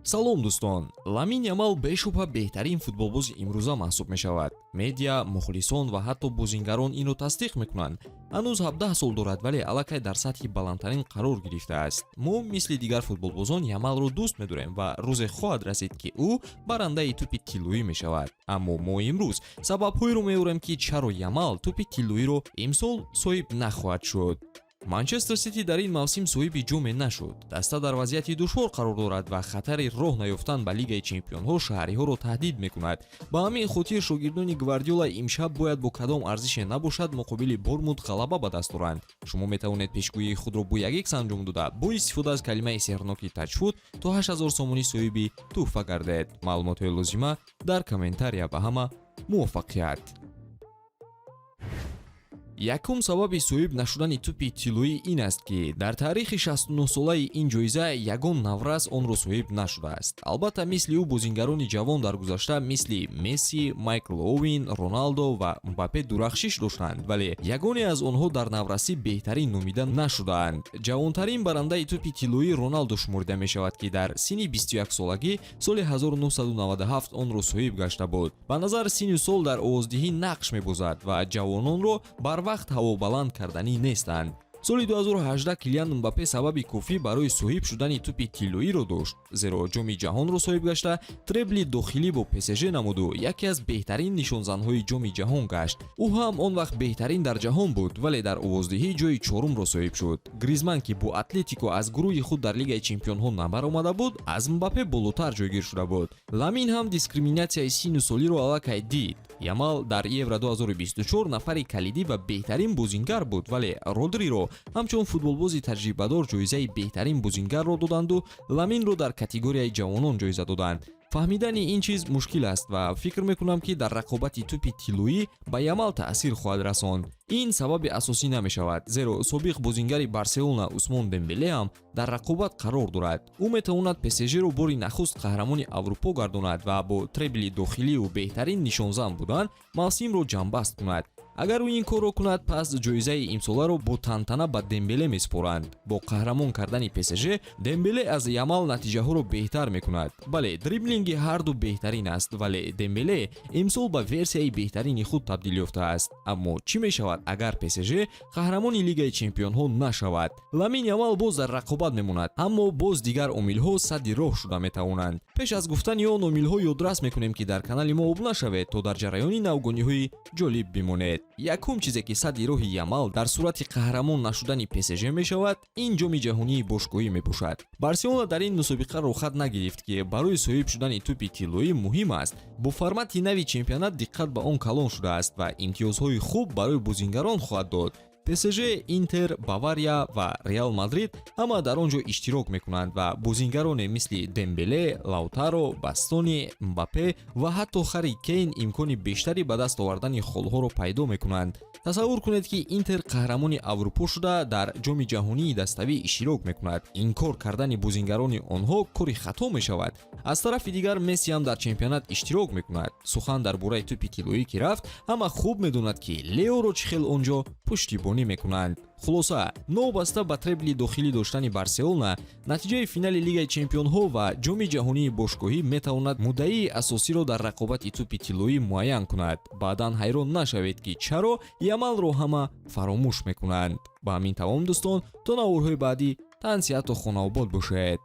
Салом, дӯстон! Ламин Ямал бешубҳа беҳтарин футболбози имрӯза маҳсуб мешавад. Медиа, мухлисон ва ҳатто бозингарон инро тасдиқ мекунанд. Ҳанӯз 17 сол дорад, вале аллакай дар сатҳи баландтарин қарор гирифтааст. Мо мисли дигар футболбозон Ямалро дӯст медорем ва рӯзе хоҳад расид, ки ӯ барандаи тӯпи тиллоӣ мешавад. Аммо мо имрӯз сабабҳоеро меорем, ки чаро Ямал тӯпи тиллоиро имсол соҳиб нахоҳад шуд. Манчестер Сити дар ин мавсим соҳиби ҷоме нашуд. Даста дар вазъияти душвор қарор дорад ва хатари роҳ наёфтан ба Лигаи чемпионҳо шаҳриҳоро таҳдид мекунад. Ба ҳамин хотир шогирдони Гвардиола имшаб бояд бо кадом арзише набошад муқобили Борнмут ғалаба ба даст оранд. Шумо метавонед пешгӯии худро бо як икс анҷом дода, бо истифода аз калимаи сеҳрноки «Тачфут» то 8000 сомонӣ соҳиби тӯҳфа гардед. Маълумотҳои лозима дар комментария. Ба ҳама муваффақият! Якум сабаби соҳиб нашудани тӯпи тиллоӣ ин аст, ки дар таърихи 69-солаи ин ҷоиза ягон наврас онро соҳиб нашудааст. Албатта, мисли ӯ бозингарони ҷавон дар гузашта мисли Месси, Майкл Оуин, Роналдо ва Мбаппе дурахшиш доштанд, вале ягоне аз онҳо дар наврасӣ беҳтарин номида нашудаанд. Ҷавонтарин барандаи тӯпи тиллоӣ Роналдо шуморида мешавад, ки дар синни 21-солагӣ соли 1997 онро соҳиб гашта буд. Ба назар, синну сол дар овоздиҳӣ нақш мебозад ва ҷавононро барвақт ҳавобаланд карданӣ нестанд. Соли 2018 Килиан Мбаппе сабаби кофӣ барои соҳиб шудани тӯпи тиллоиро дошт, зеро Ҷоми ҷаҳонро соҳиб гашта, требли дохилӣ бо ПСЖ намуду яке аз беҳтарин нишонзанҳои Ҷоми ҷаҳон гашт. Ӯ ҳам он вақт беҳтарин дар ҷаҳон буд, вале дар овоздиҳӣ ҷои чорумро соҳиб шуд. Гризман, ки бо Атлетико аз гурӯҳи худ дар Лигаи чемпионҳо набаромада буд, аз Мбаппе болотар ҷойгир шуда буд. Ламин ҳам дискриминатсияи синну солиро аллакай дид. Ямал дар Евро 2024 нафари калидӣ ва беҳтарин бозингар буд, вале Родриро ҳамчун футболбози таҷрибадор ҷоизаи беҳтарин бозингарро доданду Ламинро дар категорияи ҷавонон ҷоиза доданд. Фаҳмидани ин чиз мушкил аст ва фикр мекунам, ки дар рақобати тӯпи тиллоӣ ба Ямал таъсир хоҳад расонд. Ин сабаби асосӣ намешавад, зеро собиқ бозингари Барселона Усмон Дембеле ҳам дар рақобат қарор дорад. Ӯ метавонад ПСЖро бори нахуст қаҳрамони Аврупо гардонад ва бо требли дохилию беҳтарин нишонзан будан мавсимро ҷамъбаст кунад. Агар ӯ ин корро кунад, пас ҷоизаи имсоларо бо тантана ба Дембеле месупоранд. Бо қаҳрамон кардани ПСЖ Дембеле аз Ямал натиҷаҳоро беҳтар мекунад. Бале, дриблинги ҳарду беҳтарин аст, вале Дембеле имсол ба версияи беҳтарини худ табдил ёфтааст. Аммо чӣ мешавад, агар ПСЖ қаҳрамони Лигаи чемпионҳо нашавад? Ламин Ямал боз дар рақобат мемонад, аммо боз дигар омилҳо садди роҳ шуда метавонанд. Пеш аз гуфтани он омилҳо ёдрас мекунем, ки дар канали мо обуна шавед, то дар ҷараёни навгониҳои ҷолиб бимонед. Якум чизе, ки садди роҳи Ямал дар сурати қаҳрамон нашудани ПСЖ мешавад, ин Ҷоми ҷаҳонии бошгоҳӣ мебошад. Барселона дар ин мусобиқа роҳхат нагирифт, ки барои соҳиб шудани тӯпи тиллоӣ муҳим аст. Бо формати нави чемпионат диққат ба он калон шудааст ва имтиёзҳои хуб барои бозингарон хоҳад дод. ПСЖ, Интер, Бавария ва Реал Мадрид ҳама дар он ҷо иштирок мекунанд ва бозингароне мисли Дембеле, Лаутаро, Бастони, Мбаппе ва ҳатто Харри Кейн имкони бештари ба даст овардани холҳоро пайдо мекунанд. Тасаввур кунед, ки Интер қаҳрамони Аврупо шуда, дар Ҷоми ҷаҳонии даставӣ иштирок мекунад. Инкор кардани бозингарони онҳо кори хато мешавад. Аз тарафи дигар, Месси ҳам дар чемпионат иштирок мекунад. Сухан дар бораи тӯпи тиллоӣ ки рафт, ҳама хуб медонад, ки Леоро чӣ хел он ҷо пуштибонӣ мекунанд. Хулоса, новобаста ба требли дохилӣ доштани Барселона, натиҷаи финали Лигаи чемпионҳо ва Ҷоми ҷаҳонии бошгоҳӣ метавонад муддаии асосиро дар рақобати тӯпи тиллоӣ муайян кунад. Баъдан ҳайрон нашавед, ки чаро Ямалро ҳама фаромӯш мекунанд. Ба ҳамин тамом, дӯстон. То наворҳои баъдӣ тансиҳату хонаобод бошед.